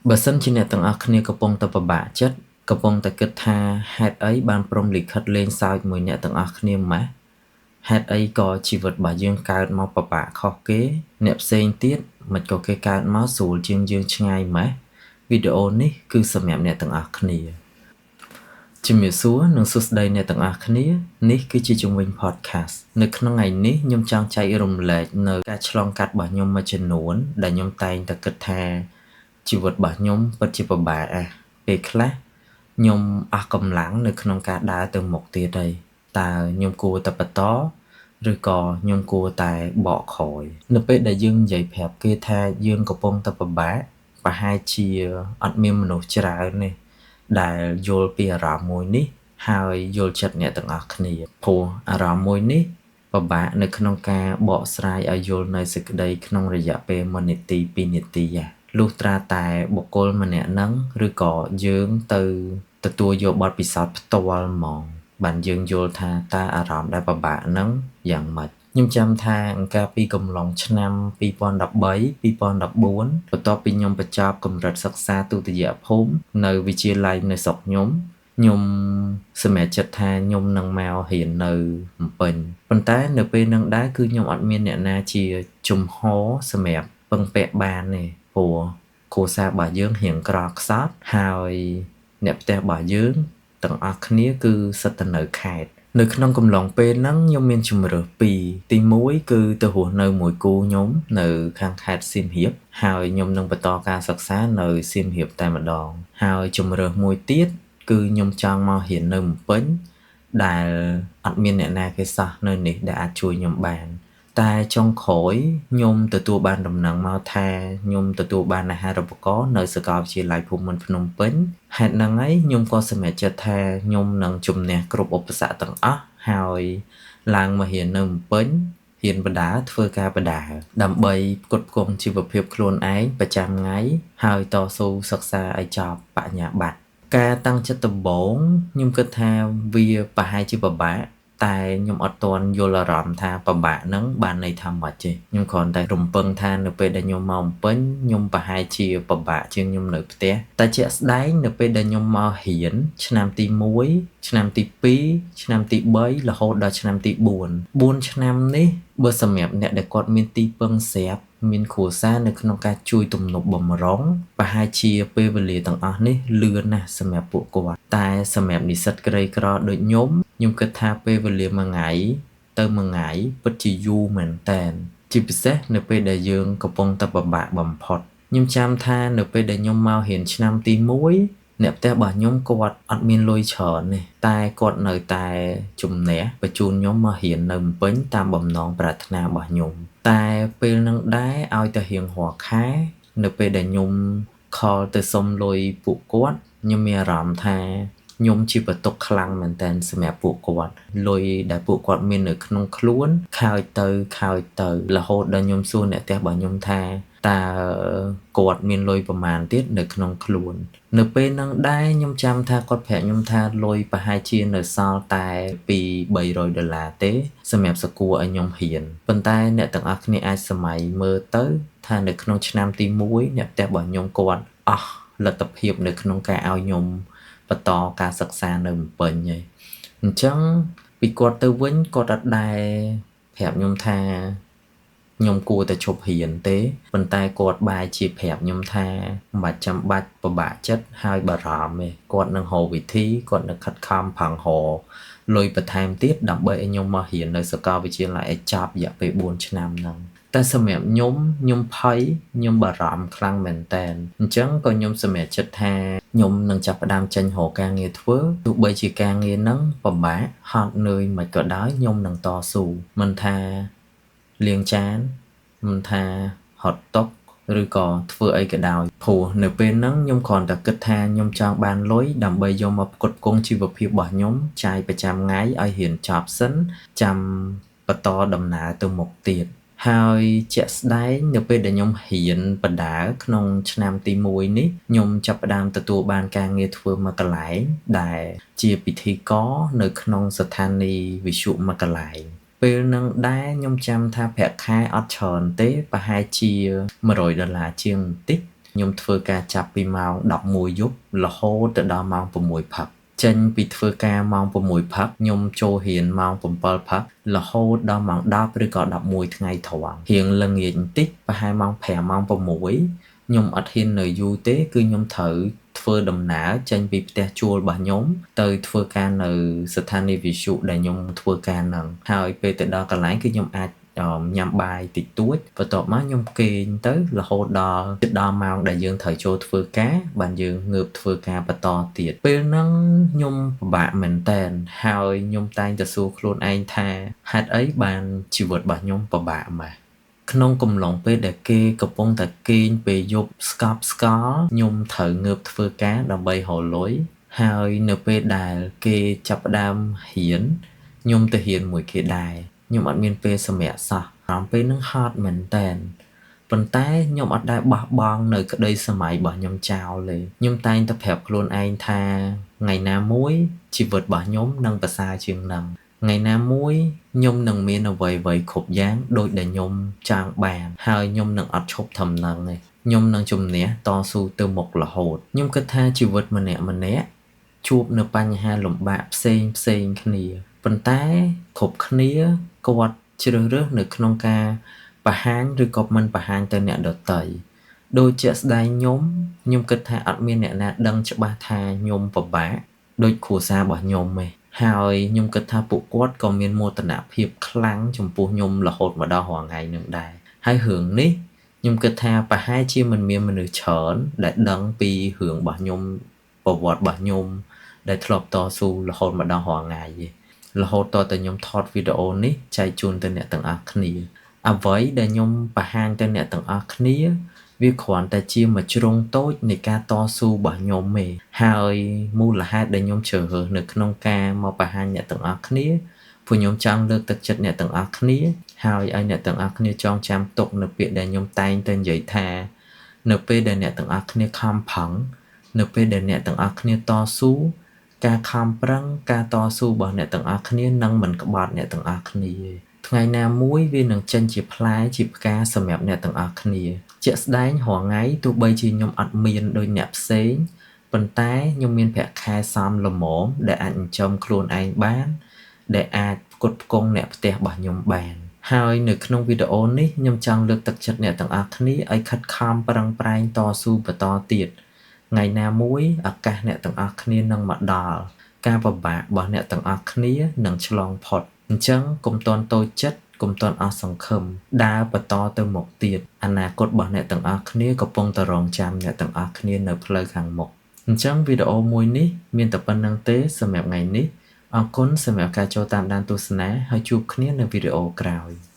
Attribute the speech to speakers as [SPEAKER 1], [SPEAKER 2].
[SPEAKER 1] បើសិនជាអ្នកទាំងអស់គ្នាកំពុងតែពិបាកចិត្តកំពុងតែគិតថាហេតុអីបានព្រហ្មលិខិតលេងសើចមួយអ្នកទាំងអស់គ្នាម៉េះហេតុអីក៏ជីវិតរបស់យើងកើតមកពិបាកខុសគេអ្នកផ្សេងទៀតមិនក៏គេកើតមកស្រួលជាងយើងឆ្ងាយម៉េះវីដេអូនេះគឺសម្រាប់អ្នកទាំងអស់គ្នាជំរាបសួរនិងសួស្តីអ្នកទាំងអស់គ្នានេះគឺជាជំវិញ podcast នៅក្នុងថ្ងៃនេះខ្ញុំចង់ចែករំលែកនៅការឆ្លងកាត់របស់ខ្ញុំមួយចំនួនដែលខ្ញុំតែងតែគិតថាជីវិតរបស់ខ្ញុំពិតជាពិបាកណាស់ពេលខ្លះខ្ញុំអស់កម្លាំងនៅក្នុងការដើរទៅមុខទៀតហើយតើខ្ញុំគួរតែបន្តឬក៏ខ្ញុំគួរតែបកក្រោយនៅពេលដែលយើងនិយាយប្រាប់គេថាយើងកំពុងតែពិបាកប្រហែលជាអត់មានមនុស្សច្រើនទេដែលយល់ពីអារម្មណ៍មួយនេះហើយយល់ចិត្តអ្នកទាំងអស់គ្នាព្រោះអារម្មណ៍មួយនេះពិបាកនៅក្នុងការបកស្រាយឲ្យយល់នៅសេចក្តីក្នុងរយៈពេល1នាទី2នាទីលុះត្រាតែបុគ្គលម្នាក់ហ្នឹងឬក៏យើងទៅទទួលយកបទពិសោធន៍ផ្ទាល់ហ្មងបានយើងយល់ថាតើអារម្មណ៍ដែលពិបាកហ្នឹងយ៉ាងម៉េចខ្ញុំចាំថាកាលពីកំឡុងឆ្នាំ2013 2014បន្ទាប់ពីខ្ញុំបញ្ចប់កម្រិតសិក្សាទុតិយភូមិនៅវិទ្យាល័យនៅស្រុកខ្ញុំខ្ញុំសម្រេចចិត្តថាខ្ញុំនឹងមករៀននៅភ្នំពេញប៉ុន្តែនៅពេលហ្នឹងដែរគឺខ្ញុំអត់មានអ្នកណាជាជំហរសម្រាប់ពឹងពាក់បានទេព្រោះគ្រួសាររបស់យើងរៀងក្រខ្សត់ហើយអ្នកផ្ទះរបស់យើងទាំងអស់គ្នាគឺសិតតែនៅខេត្តនៅក្នុងកំឡុងពេលហ្នឹងខ្ញុំមានជម្រើសពីរទី1គឺទៅរស់នៅមួយគូខ្ញុំនៅខាងខេត្តសៀមរាបហើយខ្ញុំនឹងបន្តការសិក្សានៅសៀមរាបតែម្ដងហើយជម្រើសមួយទៀតគឺខ្ញុំចង់មករៀននៅភ្នំពេញដែលអត់មានអ្នកណាគេសោះនៅនេះដែលអាចជួយខ្ញុំបានតែចុងក្រោយខ្ញុំទទួលបានដំណឹងមកថាខ្ញុំទទួលបានអាហារូបករណ៍នៅសាកលវិទ្យាល័យភូមិន្ទភ្នំពេញហេតុហ្នឹងហើយខ្ញុំក៏សម្រេចចិត្តថាខ្ញុំនឹងជំនះគ្រប់ឧបសគ្គទាំងអស់ហើយឡើងមករៀននៅភ្នំពេញរៀនបដាធ្វើការបដាដើម្បីផ្គត់ផ្គង់ជីវភាពខ្លួនឯងប្រចាំថ្ងៃហើយតស៊ូសិក្សាឲ្យចប់បញ្ញាបត្រការតាំងចិត្តដំបូងខ្ញុំគិតថាវាប្រហែលជាពិបាកតែខ្ញុំអត់ទាន់យល់អារម្មណ៍ថាពិបាកហ្នឹងបានន័យថាម៉េចទេខ្ញុំគ្រាន់តែរំពឹងថានៅពេលដែលខ្ញុំមកភ្នំពេញខ្ញុំប្រហែលជាពិបាកជាងខ្ញុំនៅផ្ទះតែជាក់ស្ដែងនៅពេលដែលខ្ញុំមករៀនឆ្នាំទី1ឆ្នាំទី2ឆ្នាំទី3រហូតដល់ឆ្នាំទី4 4ឆ្នាំនេះបើសម្រាប់អ្នកដែលគាត់មានទីពឹងស្រាប់មានគ្រួសារនៅក្នុងការជួយទំនប់បំរុងប្រហែលជាពេលវេលាទាំងអស់នេះលឿនណាស់សម្រាប់ពួកគាត់តែសម្រាប់និស្សិតក្រីក្រដូចខ្ញុំខ្ញុំគិតថាពេលវេលាមួយថ្ងៃទៅមួយថ្ងៃពិតជាយូរមែនតើជាពិសេសនៅពេលដែលយើងកំពុងតែពិបាកបំផុតខ្ញុំចាំថានៅពេលដែលខ្ញុំមករៀនឆ្នាំទី1អ្នកផ្ទះរបស់ខ្ញុំគាត់អត់មានលុយច្រើនទេតែគាត់នៅតែជំនះបញ្ជូនខ្ញុំមករៀននៅភ្នំពេញតាមបំណងប្រាថ្នារបស់ខ្ញុំតែពេលហ្នឹងដែរឲ្យតែរៀងរាល់ខែនៅពេលដែលខ្ញុំខលទៅសុំលុយពួកគាត់ខ្ញុំមានអារម្មណ៍ថាខ្ញុំជាបន្ទុកខ្លាំងមែនទែនសម្រាប់ពួកគាត់លុយដែលពួកគាត់មាននៅក្នុងខ្លួនខើចទៅខើចទៅរហូតដល់ខ្ញុំសួរអ្នកផ្ទះរបស់ខ្ញុំថាតើគាត់មានលុយប្រមាណទៀតនៅក្នុងខ្លួននៅពេលហ្នឹងដែរខ្ញុំចាំថាគាត់ប្រាប់ខ្ញុំថាលុយប្រហែលជានៅសល់តែពី300ដុល្លារទេសម្រាប់សកួរឲ្យខ្ញុំរៀនប៉ុន្តែអ្នកទាំងអស់គ្នាអាចសម័យមើលទៅថានៅក្នុងឆ្នាំទី1អ្នកផ្ទះរបស់ខ្ញុំគាត់អស់លទ្ធភាពនៅក្នុងការឲ្យខ្ញុំបន្តការសិក្សានៅភ្នំពេញហើយអញ្ចឹងពីគាត់ទៅវិញគាត់អត់ដែរប្រាប់ខ្ញុំថាខ្ញុំគួរតែឈប់រៀនទេប៉ុន្តែគាត់បែរជាប្រាប់ខ្ញុំថាមិនបាច់ចាំបាច់ពិបាកចិត្តហើយបារម្ភទេគាត់នឹងរកវិធីគាត់នឹងខិតខំប្រឹងរកលុយបន្ថែមទៀតដើម្បីឲ្យខ្ញុំមករៀននៅសាកលវិទ្យាល័យឲ្យចប់រយៈពេល4ឆ្នាំហ្នឹងតែសម្រាប់ខ្ញុំខ្ញុំភ័យខ្ញុំបារម្ភខ្លាំងមែនតើអញ្ចឹងក៏ខ្ញុំសម្រេចចិត្តថាខ្ញុំនឹងចាប់ផ្ដើមចេញរកការងារធ្វើទោះបីជាការងារហ្នឹងពិបាកហត់នឿយមិនក៏ដោយខ្ញុំនឹងតស៊ូមិនថាលាងចានមិនថាហត់តុកឬក៏ធ្វើអីក៏ដោយព្រោះនៅពេលហ្នឹងខ្ញុំគ្រាន់តែគិតថាខ្ញុំចង់បានលុយដើម្បីយកមកផ្គត់ផ្គង់ជីវភាពរបស់ខ្ញុំចាយប្រចាំថ្ងៃឲ្យរៀនចប់សិនចាំបន្តដំណើរទៅមុខទៀតហើយជាក់ស្ដែងនៅពេលដែលខ្ញុំរៀនបណ្ដើរក្នុងឆ្នាំទី1នេះខ្ញុំចាប់ផ្ដើមទទួលបានការងារធ្វើមួយកន្លែងដែលជាពិធីករនៅក្នុងស្ថានីយ៍វិទ្យុមួយកន្លែងពេលហ្នឹងដែរខ្ញុំចាំថាប្រាក់ខែអត់ច្រើនទេប្រហែលជា100ដុល្លារជាងបន្តិច ខ្ញុំ ខ្ញុំធ្វើការចាប់ពីម៉ោង11យប់រហូតទៅដល់ម៉ោង6ព្រឹកចេញពីធ្វើការម៉ោង6ព្រឹកខ្ញុំចូលរៀនម៉ោង7ព្រឹករហូតដល់ម៉ោង10ឬក៏11ថ្ងៃត្រង់រៀងល្ងាចបន្តិចប្រហែលម៉ោង5ម៉ោង6ខ្ញុំអត់ហ៊ាននៅយូរទេគឺខ្ញុំត្រូវធ្វើដំណើរចេញពីផ្ទះជួលរបស់ខ្ញុំទៅធ្វើការនៅស្ថានីយ៍វិទ្យុដែលខ្ញុំធ្វើការហ្នឹងហើយពេលទៅដល់កន្លែងគឺខ្ញុំអាចញ៉ាំបាយតិចតួចបន្ទាប់មកខ្ញុំគេងទៅរហូតដល់ជិតដល់ម៉ោងដែលយើងត្រូវចូលធ្វើការបានយើងងើបធ្វើការបន្តទៀតពេលហ្នឹងខ្ញុំពិបាកមែនតើហើយខ្ញុំតែងតែសួរខ្លួនឯងថាហេតុអីបានជីវិតរបស់ខ្ញុំពិបាកម៉េះក្នុងកំឡុងពេលដែលគេកំពុងតែគេងពេលយប់ស្កប់ស្កល់ខ្ញុំត្រូវងើបធ្វើការដើម្បីរកលុយហើយនៅពេលដែលគេចាប់ផ្ដើមរៀនខ្ញុំទៅរៀនមួយគេដែរខ្ញុំអត់មានពេលសម្រាកសោះអារម្មណ៍ពេលហ្នឹងហត់មែនតើប៉ុន្តែខ្ញុំអត់ដែលបោះបង់នៅក្តីសម័យរបស់ខ្ញុំចោលទេខ្ញុំតែងតែប្រាប់ខ្លួនឯងថាថ្ងៃណាមួយជីវិតរបស់ខ្ញុំនឹងប្រសើរជាងហ្នឹងថ្ងៃណាមួយខ្ញុំនឹងមានអ្វីៗគ្រប់យ៉ាងដូចដែលខ្ញុំចង់បានហើយខ្ញុំនឹងអត់ឈប់ត្រឹមហ្នឹងទេខ្ញុំនឹងជំនះតស៊ូទៅមុខរហូតខ្ញុំគិតថាជីវិតម្នាក់ៗជួបនៅបញ្ហាលំបាកផ្សេងផ្សេងគ្នាប៉ុន្តែគ្រប់គ្នាគាត់ជ្រើសរើសនៅក្នុងការបង្ហាញឬក៏មិនបង្ហាញទៅអ្នកដទៃដូចជាក់ស្ដែងខ្ញុំគិតថាអត់មានអ្នកណាដឹងច្បាស់ថាខ្ញុំពិបាកដូចគ្រួសាររបស់ខ្ញុំទេហើយខ្ញុំគិតថាពួកគាត់ក៏មានមោទនភាពខ្លាំងចំពោះខ្ញុំរហូតមកដល់រាល់ថ្ងៃនឹងដែរហើយរឿងនេះខ្ញុំគិតថាប្រហែលជាមិនមានមនុស្សច្រើនដែលដឹងពីរឿងរបស់ខ្ញុំប្រវត្តិរបស់ខ្ញុំដែលធ្លាប់តស៊ូរហូតមកដល់រាល់ថ្ងៃទេរហូតតតែខ្ញុំថតវីដេអូនេះចែកជូនទៅអ្នកទាំងអស់គ្នាអ្វីដែលខ្ញុំបង្ហាញទៅអ្នកទាំងអស់គ្នាវាគ្រាន់តែជាមួយជ្រុងតូចនៃការតស៊ូរបស់ខ្ញុំទេហើយមូលហេតុដែលខ្ញុំជ្រើសរើសនៅក្នុងការមកបង្ហាញអ្នកទាំងអស់គ្នាព្រោះខ្ញុំចង់លើកទឹកចិត្តអ្នកទាំងអស់គ្នាហើយឲ្យអ្នកទាំងអស់គ្នាចងចាំទុកនៅពាក្យដែលខ្ញុំតែងតែនិយាយថានៅពេលដែលអ្នកទាំងអស់គ្នាខំប្រឹងនៅពេលដែលអ្នកទាំងអស់គ្នាតស៊ូការខំប្រឹងការតស៊ូរបស់អ្នកទាំងអស់គ្នានឹងមិនក្បត់អ្នកទាំងអស់គ្នាថ្ងៃណាមួយវានឹងចេញជាផ្លែជាផ្កាសម្រាប់អ្នកទាំងអស់គ្នាជាក់ស្ដែងរាល់ថ្ងៃទោះបីជាខ្ញុំអត់មានដូចអ្នកផ្សេងប៉ុន្តែខ្ញុំមានប្រាក់ខែសមល្មមដែលអាចចិញ្ចឹមខ្លួនឯងបានដែលអាចផ្គត់ផ្គង់អ្នកផ្ទះរបស់ខ្ញុំបានហើយនៅក្នុងវីដេអូនេះខ្ញុំចង់លើកទឹកចិត្តអ្នកទាំងអស់គ្នាឲ្យខិតខំប្រឹងប្រែងតស៊ូបន្តទៀតថ្ងៃណាមួយឱកាសអ្នកទាំងអស់គ្នានឹងមកដល់ការពិបាករបស់អ្នកទាំងអស់គ្នានឹងឆ្លងផុតអញ្ចឹងកុំទាន់តូចចិត្តកុំទាន់អស់សង្ឃឹមដើរបន្តទៅមុខទៀតអនាគតរបស់អ្នកទាំងអស់គ្នាកំពុងតែរងចាំអ្នកទាំងអស់គ្នានៅផ្លូវខាងមុខអញ្ចឹងវីដេអូមួយនេះមានតែប៉ុណ្្នឹងទេសម្រាប់ថ្ងៃនេះអរគុណសម្រាប់ការចូលតាមដានទស្សនាហើយជួបគ្នានៅវីដេអូក្រោយ។